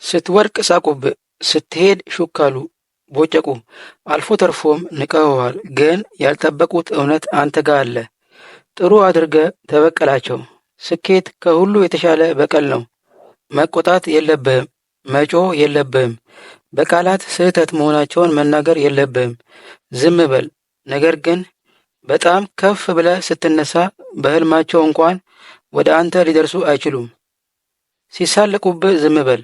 ስትወድቅ ሳቁብህ፣ ስትሄድ ሹክ አሉ፣ ቦጨቁ፣ አልፎ ተርፎም ንቀውሃል። ግን ያልጠበቁት እውነት አንተ ጋር አለ። ጥሩ አድርገህ ተበቀላቸው። ስኬት ከሁሉ የተሻለ በቀል ነው። መቆጣት የለብህም፣ መጮህ የለብህም፣ በቃላት ስህተት መሆናቸውን መናገር የለብህም። ዝም በል። ነገር ግን በጣም ከፍ ብለህ ስትነሳ በህልማቸው እንኳን ወደ አንተ ሊደርሱ አይችሉም። ሲሳለቁብህ ዝም በል።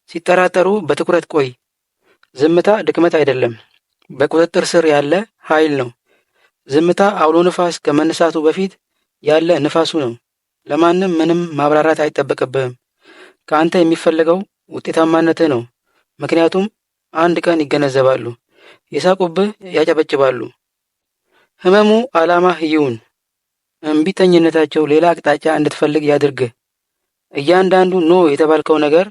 ሲጠራጠሩ በትኩረት ቆይ። ዝምታ ድክመት አይደለም፣ በቁጥጥር ስር ያለ ኃይል ነው። ዝምታ አውሎ ንፋስ ከመነሳቱ በፊት ያለ ንፋሱ ነው። ለማንም ምንም ማብራራት አይጠበቅብህም። ከአንተ የሚፈለገው ውጤታማነትህ ነው። ምክንያቱም አንድ ቀን ይገነዘባሉ። የሳቁብህ ያጨበጭባሉ። ህመሙ ዓላማህ ይሁን። እምቢተኝነታቸው ሌላ አቅጣጫ እንድትፈልግ ያድርግህ። እያንዳንዱ no የተባልከው ነገር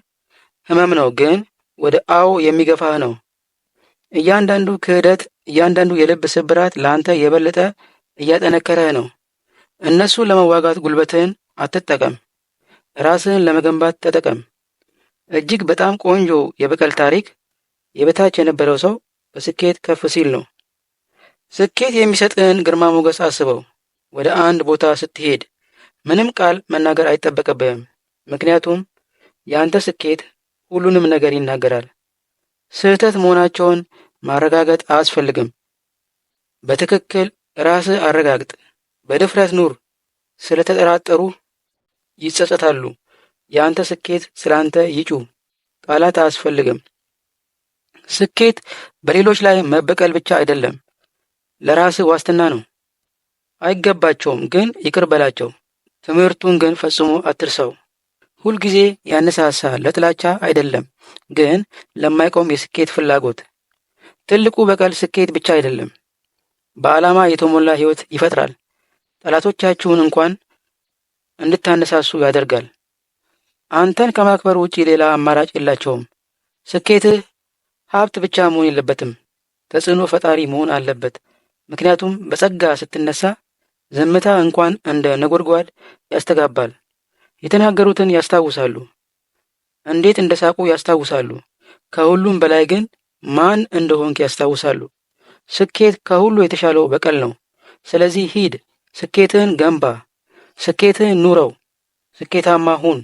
ህመም ነው፣ ግን ወደ አዎ የሚገፋህ ነው። እያንዳንዱ ክህደት፣ እያንዳንዱ የልብ ስብራት ለአንተ የበለጠ እያጠነከረህ ነው። እነሱን ለመዋጋት ጉልበትህን አትጠቀም፣ ራስህን ለመገንባት ተጠቀም። እጅግ በጣም ቆንጆ የበቀል ታሪክ የበታች የነበረው ሰው በስኬት ከፍ ሲል ነው። ስኬት የሚሰጥህን ግርማ ሞገስ አስበው። ወደ አንድ ቦታ ስትሄድ ምንም ቃል መናገር አይጠበቅብህም፣ ምክንያቱም የአንተ ስኬት ሁሉንም ነገር ይናገራል። ስህተት መሆናቸውን ማረጋገጥ አያስፈልግም። በትክክል ራስህ አረጋግጥ። በድፍረት ኑር። ስለተጠራጠሩ ይጸጸታሉ። የአንተ ስኬት ስላንተ ይጩህ። ቃላት አያስፈልግም። ስኬት በሌሎች ላይ መበቀል ብቻ አይደለም፣ ለራስህ ዋስትና ነው። አይገባቸውም፣ ግን ይቅር በላቸው። ትምህርቱን ግን ፈጽሞ አትርሳው። ሁልጊዜ ያነሳሳል፣ ለጥላቻ አይደለም፣ ግን ለማይቆም የስኬት ፍላጎት። ትልቁ በቀል ስኬት ብቻ አይደለም፣ በዓላማ የተሞላ ሕይወት ይፈጥራል። ጠላቶቻችሁን እንኳን እንድታነሳሱ ያደርጋል። አንተን ከማክበር ውጪ ሌላ አማራጭ የላቸውም። ስኬትህ ሀብት ብቻ መሆን የለበትም፣ ተጽዕኖ ፈጣሪ መሆን አለበት። ምክንያቱም በጸጋ ስትነሳ ዝምታ እንኳን እንደ ነጎድጓድ ያስተጋባል። የተናገሩትን ያስታውሳሉ፣ እንዴት እንደሳቁ ያስታውሳሉ። ከሁሉም በላይ ግን ማን እንደሆንክ ያስታውሳሉ። ስኬት ከሁሉ የተሻለው በቀል ነው። ስለዚህ ሂድ፣ ስኬትህን ገንባ፣ ስኬትህን ኑረው፣ ስኬታማ ሁን።